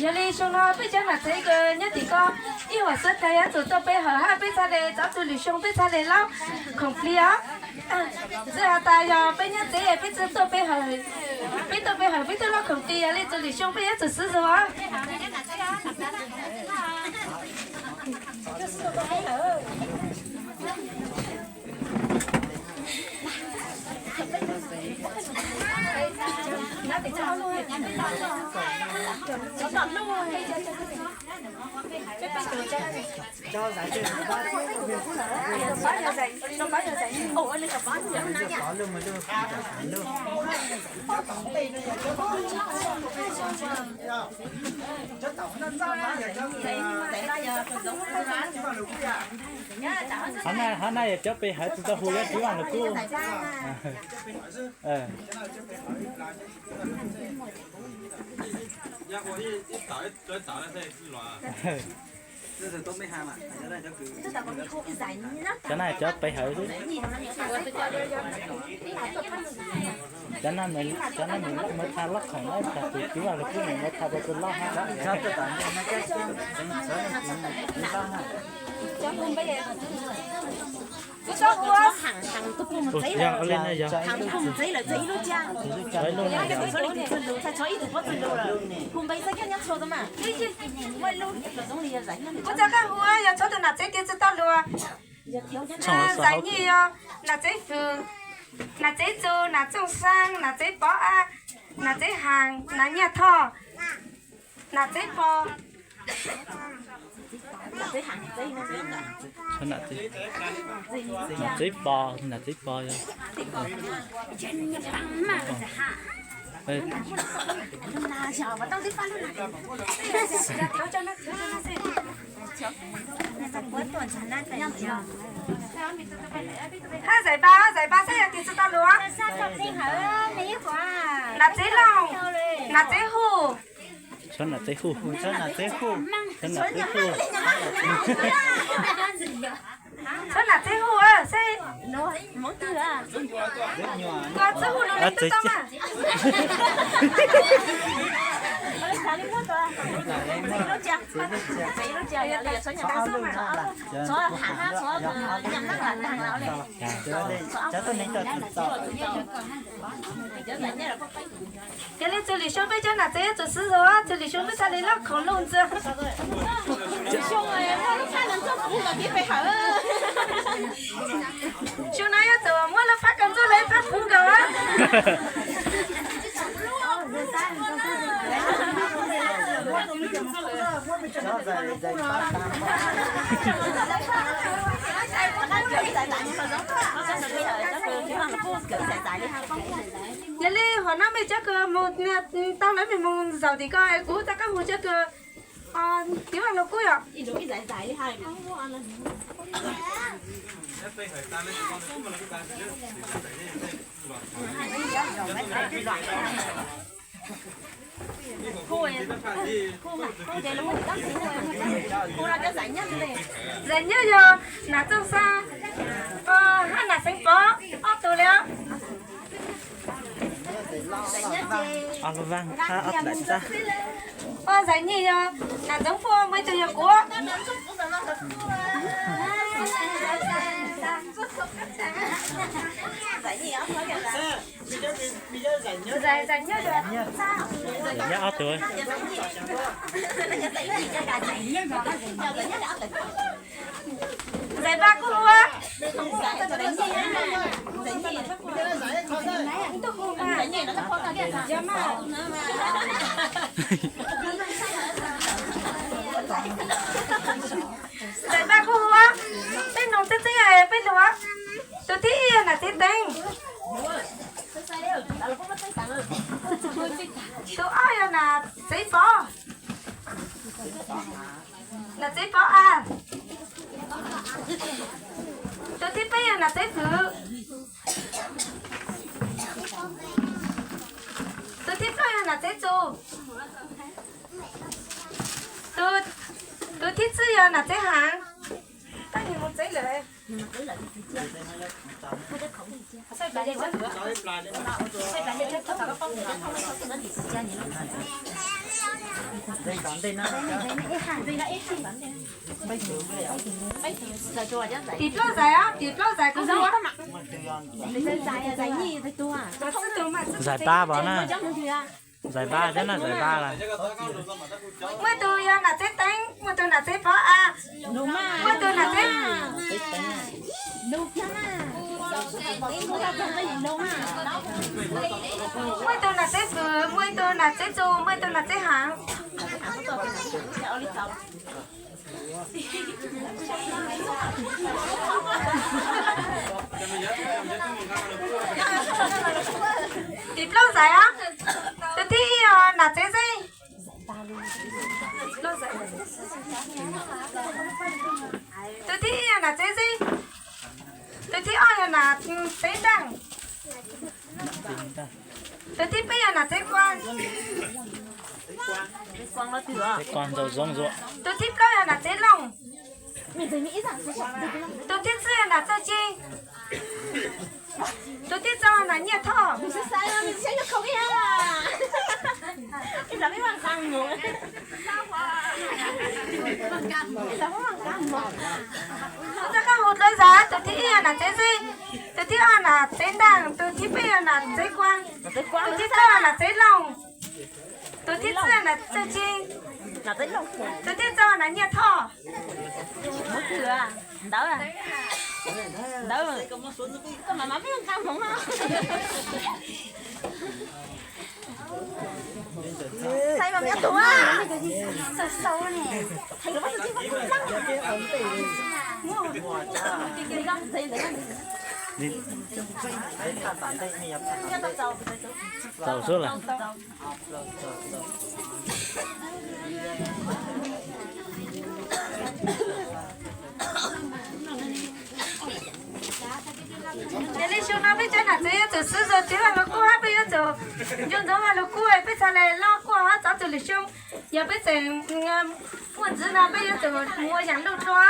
Yog li xyoo no peb cov nam tsev uas nyob tim ko, ib huam xwb tas yuav tsum tuaj pe hawm hab peb txhaj le txov txuj lwm xyoo peb txhaj le laub khoom plig os. Txij has tas yog peb nyob tsev peb tsi tuaj pe hawm, peb tuaj pe hawm peb tuaj laub khoom plig, yog li txuj lwm xyoo peb yuav tsum xwb zug os. Hov na yog cov pe hawm tsi tau hu yuav tib vaj lug kub. Cov na cov pe hawm xwb. Cov na nws, cov na nws muaj txha loj khoom na, txha tus cub los kub nws muaj txha rau tus loj hab. Ua li no yog kuv txawm qab hu yog txhob tus nam tsev tias tsi tau lug. Zais nyij yog nam tsev Fwm, nam tsev Txu, nam tsev Xaab, nam tsev Pov Ab, nam tsev Haas, nam Nyiaj Thoj, nam tsev Pov, nam tsev Pov, nam tsev Pov yog hab Zais Npa, Zais Npa saib yog tias tsi tau lug. Nam tsev Looj, nam tsev Hu, nam tsev Hu, nam tsev Hu, txhob nam tsev Hu saib. Koj txhob hu lug li tub tau mas. Yog li txuj lwm xyoo peb cov nam tsev yuav tsum xwb zog, txuj lwm xyoo peb txhaj le laub khoom lug ntxiv. Xyoo no yuav tsum muab lub phab kawm ntxuaj lug ib phab puv nkaus. Yog li hom no mej cov kws moog tau lawm mej moog zaum tim ko es kuv rov qab hu cov kws tib vaj lug kub yom. Zais Nyiaj yog nam tsev Xaab hab nam tsev Pov ob tug le. Zais Nyiaj yog nam tsev Pov, muaj ib tug yog kuv. Zais Nyiaj yog, Zais Npa kuj hu. Zais Npa kuj hu. Peb noog tseeb tseeb peb lug. Tus thib ib yog nam tsev Teev. Tus ob yog nam tsev Pov, nam tsev Pov A. Tus thib peb yog nam tsev Fwm. Tus thib plaub yog nam tsev Txu. Tus thib tsib yog nam tsev Haav. Tab sis moog tsev lawm. Tim plaub zais os, tim plaub zais kuv hu. Zais pab pov na. Zais pab thiab na, zais pab lawm. Muaj tus yog Nam Txeeb Teeb, muaj tus Nam Txeeb Pov a. Muaj tus Nam Txeeb, muaj tus Nam Txeeb Fwm, muaj tus Nam Txeeb Txus, muaj tus Nam Txeeb Haav. Tim plaub zais os. Tus thib ib yog Nam Txeeb Zeej. Tus thib ib yog Nam Txeeb Zeej. Tus thib ob yog Nam Txeeb Ntaaj. Tus thib peb yog Nam Txeeb Kuab. Tus thib plaub yog Nam Txeeb Looj. Tus thib tsib yog Nam Txawj Ci. Tus thib rau Nam Nyiaj Thoj. Txoj koj hu dlua zais, tus thib ib yog Nam Txeeb Zeej, tus thib ob Nam Txeeb Ntaaj, tus thib peb yog Nam Txeeb Kuab, tus thib plaub Nam Txeeb Looj, tus thib tsib Nam Txawj Ci, tus thib rau Nam Nyiaj Thoj. Ntawd, ntawd, koj mam mam peb nqa hmoov no. Xaiv mas me tus a. Tau xwb lawm. Ces li xyoo no peb cov nam txiv yuav tsum xub zog twv vaj lug kub hab, peb yuav tsum nco ntsoov vaj lug kub, peb txhaj le loj kuaj hab txov txug lwm xyoo. Yog peb tseem muaj ntxiv no peb yuav tsum mus ua yaam luj dua.